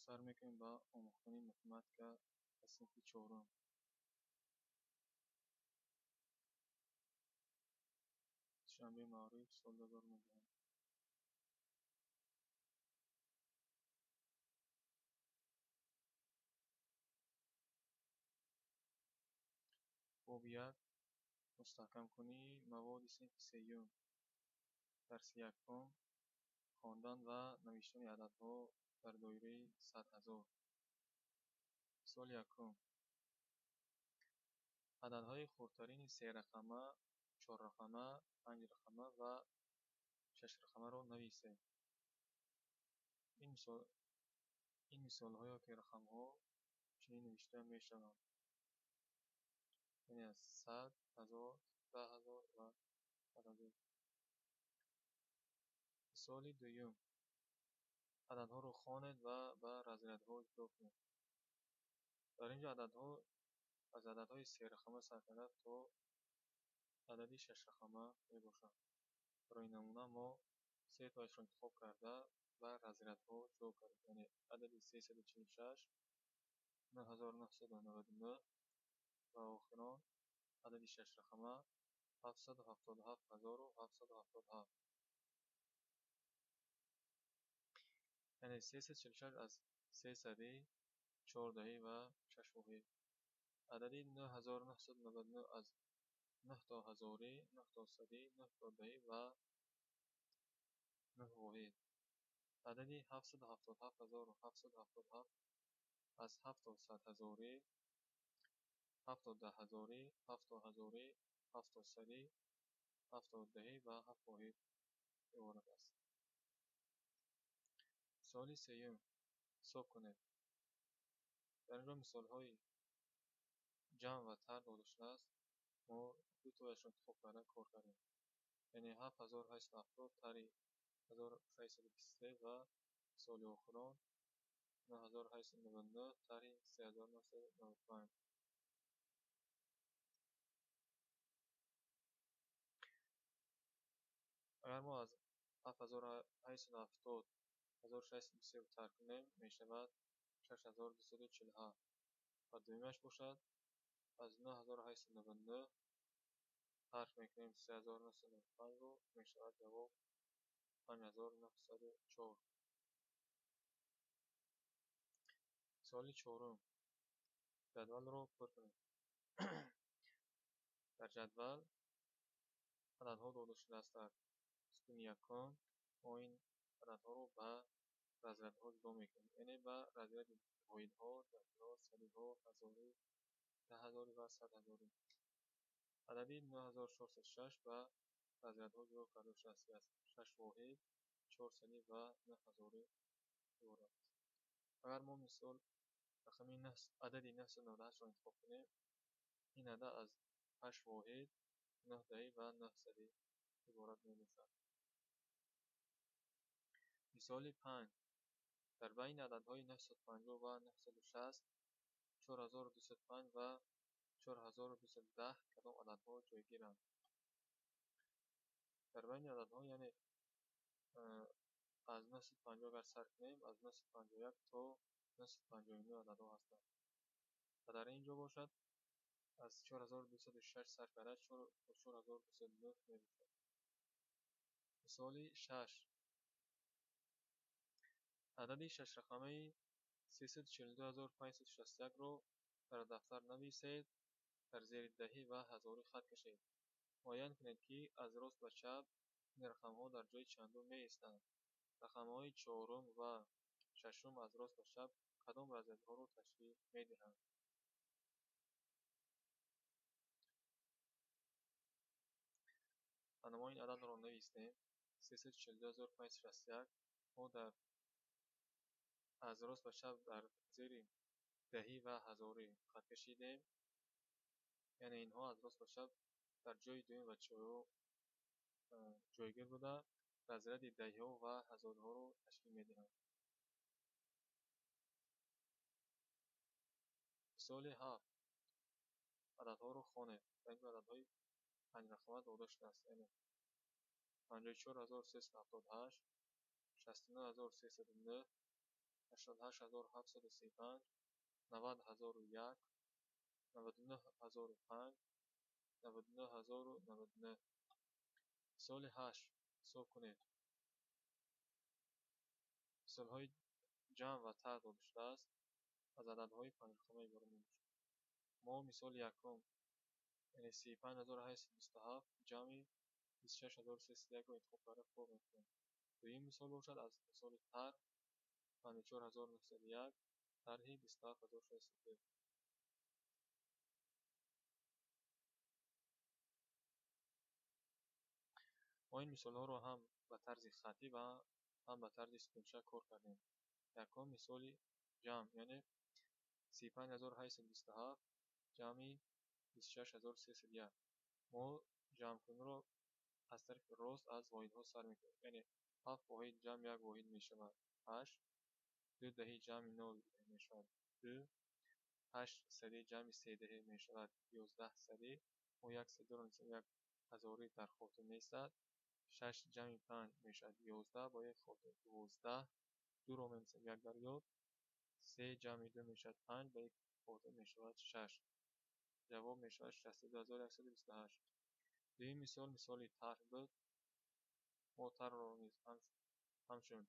Сар мекунем ба омӯхтани математика аз синфи чорум. Душанбе, Маориф, соли 2019. Боби 1. Мустаҳкамкунии маводи синфи сеюм. Дарси якум. Хондан ва навиштани ададҳо дар доираи 100 000. Мисоли якум. Ададҳои хурдтарини серақама, чоррақама, панҷрақама ва шашрақамаро нависед. Ин мисолҳо ёки рақамҳо чунин навишта мешаванд. Яъне аз 100, 1000, 10 000 ва 100 000. Мисоли дуюм. Ададҳоро хонед ва ба разрядҳо ҷудо кунед. Дар ин ҷо ададҳо аз ададҳои серақама сар карда то адади шашрақама мебошанд. Барои намуна мо се тоашро интихоб карда ба разрядҳо ҷудо кардем. Яъне адади 346, 9999 ва охирон адади шашрақама 777777. Яъне 346 аз сесади, чордаҳӣ ва шаш воҳид. Адади 9999 аз нӯҳ то ҳазорӣ, нӯҳ то садӣ, нӯҳ то даҳӣ ва нӯҳ воҳид. Адади 777777 аз ҳафт то садҳазорӣ, ҳафт то даҳҳазорӣ, ҳафт то ҳазорӣ, ҳафт то садӣ, ҳафт то даҳӣ ва ҳафт воҳид иборат аст. Мисоли сеюм. Ҳисоб кунед. Дар ин ҷо мисолҳои ҷамъ ва тарҳ дода шудааст. Мо ду тоашро интихоб карда кор кардем. Яъне 7870 тарҳи 1623 ва мисоли охирон 9899 тарҳи 3995. Агар мо аз 7870 1623 тарҳ кунем, мешавад 6247 ва дуюмаш бошад аз 9899 тарҳ мекунем 3995-ро, мешавад ҷавоб 5904. Мисоли чорум. Ҷадвалро пур кунед. Дар ҷадвал ададҳо дода шудааст. Дар сутуни якум мо ин ададҳоро ба разрядҳо ҷудо мекунем. Яъне ба разряди воҳидҳо, даҳиҳо, садиҳо, ҳазорӣ, даҳҳазорӣ ва садҳазорӣ. Адади 9406 ба разрядҳо ҷудо карда шудааст, ки аз шаш воҳид, чор садӣ ва нӯҳ ҳазорӣ иборат аст. Агар мо мисол рақами адади 998-ро интихоб кунем, ин адад аз ҳашт воҳид, нӯҳ даҳӣ ва нӯҳ садӣ иборат мебошад. Мисоли панҷ. Дар байни ададҳои 950 ва 960, 4205 ва 4210 кадом ададҳо ҷойгиранд? Дар байни ададҳо, яъне аз 950 агар сар кунем, аз 951 то 959 ададҳо ҳастанд. Ва дар ин ҷо бошад аз 4206 сар карда то 4209 мебошад. Мисоли шаш. Адади шашрақамаи 342561-ро дар дафтар нависед, дар зери даҳӣ ва ҳазорӣ хат кашед. Муайян кунед, ки аз рост ба чап ин рақамҳо дар ҷои чандум меистанд. Рақамҳои чорум ва шашум аз рост ба чап кадом разрядҳоро ташкил медиҳанд? Ана мо ин ададро навистем. 342561 мо дар аз рост ба чап дар зери даҳӣ ва ҳазорӣ хат кашидем. Яъне инҳо аз рост ба чап дар ҷои дуюм ва чорум ҷойгир буда, разряди даҳиҳо ва ҳазориҳоро ташкил медиҳанд. Мисоли ҳафт. Ададҳоро хонед. Дар ин ҷо ададҳои панҷрақама дода шудааст. Яъне 54378, 69309, 88735, 90001, 99005, 99099. Мисоли 8 ҳисоб кунед. Мисолҳои ҷамъ ва тарҳ дода шудааст, аз ададҳои панҷрақама иборат мебошад. Мо мисоли якум, яъне 35827 ҷамъи 26301-ро интихоб карда кор мекунем. Дуюм мисол бошад аз мисоли тарҳ 54901 тарҳи 27602. Мо ин мисолҳоро ҳам ба тарзи хаттӣ ва ҳам ба тарзи сутунча кор кардем. Якум мисоли ҷамъ, яъне 35827 ҷамъи 26301. Мо ҷамъкуниро аз тарафи рост аз воҳидҳо сар мекунем. Яъне 7 воҳид ҷамъ 1 воҳид мешавад 8, 2 даҳи ҷамъи 0 мешавад 2, 8 сади ҷамъи 3 даҳи мешавад 11 сади. Мо 1 садиро нисбат 1 ҳазори дар хотир меистад. 6 ҷамъи 5 мешавад 11, бо як хотир 12, 2-ро менависем 1 дар ёд, 3 ҷамъи 2 мешавад 5, ба як хотир мешавад 6. Ҷавоб мешавад 62128. Дуюм мисол мисоли тарҳ буд. Мо тарҳро низ ҳамчун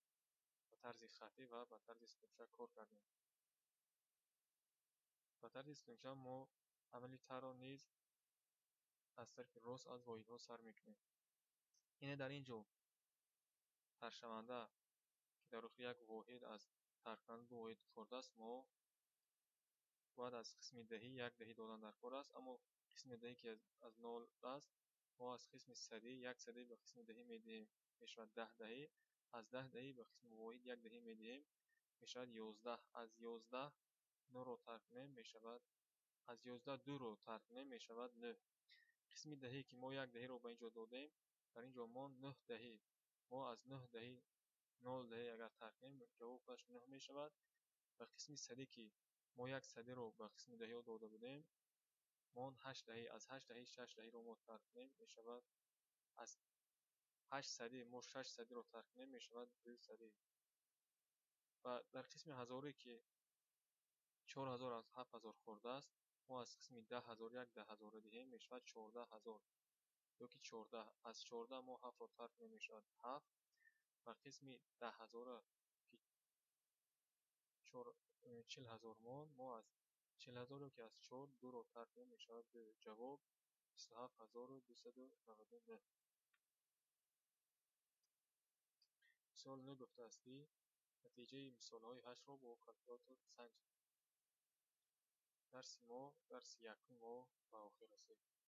ба тарзи хаттӣ ва ба тарзи сутунча кор кардем. Ба тарзи сутунча мо амали тарҳро низ аз тарафи рост аз воҳидҳо сар мекунем. Яъне дар ин ҷо тарҳшаванда, ки дар охир як воҳид аз тарҳкунанда ду воҳид хӯрдааст, мо бояд аз қисми даҳӣ як даҳӣ додан дар кор аст, аммо қисми даҳӣ ки аз 0 аст, мо аз қисми садӣ як садӣ ба қисми даҳӣ медиҳем, мешавад 10 даҳӣ, аз 10 даҳӣ ба қисми воҳид як даҳӣ медиҳем, мешавад 11, аз 11 9-ро тарҳ кунем, мешавад аз 11 2-ро тарҳ кунем, мешавад 9. Қисми даҳӣ ки мо як даҳиро ба ин ҷо додем, дар ин ҷо монд 9 даҳӣ. Мо аз 9 даҳӣ 0 даҳӣ агар тарҳ кунем, ҷавобаш 9 мешавад. Ба қисми садӣ ки мо як садиро ба қисми даҳиҳо дода будем, монд 8 даҳӣ. Аз 8 даҳӣ 6 даҳиро мо тарҳ кунем, мешавад аз 8 садӣ мо 6 садиро тарҳ кунем, мешавад 2 садӣ. Ва дар қисми ҳазорӣ ки 4000 аз 7000 хӯрдааст, мо аз қисми 10000 як 10000 диҳем, мешавад 14000 ёки 14. Аз 14 мо 7-ро тарҳ кунем, мешавад 7. Ва қисми 10000 ки 40000 монд, мо аз 40000 ёки аз 4 2-ро тарҳ кунем, мешавад 2. Ҷавоб 27299. Мисол 9 гуфтааст, ки натиҷаи мисолҳои 8-ро бо калкулятор санҷед. Дарси якуми мо ба охир расид.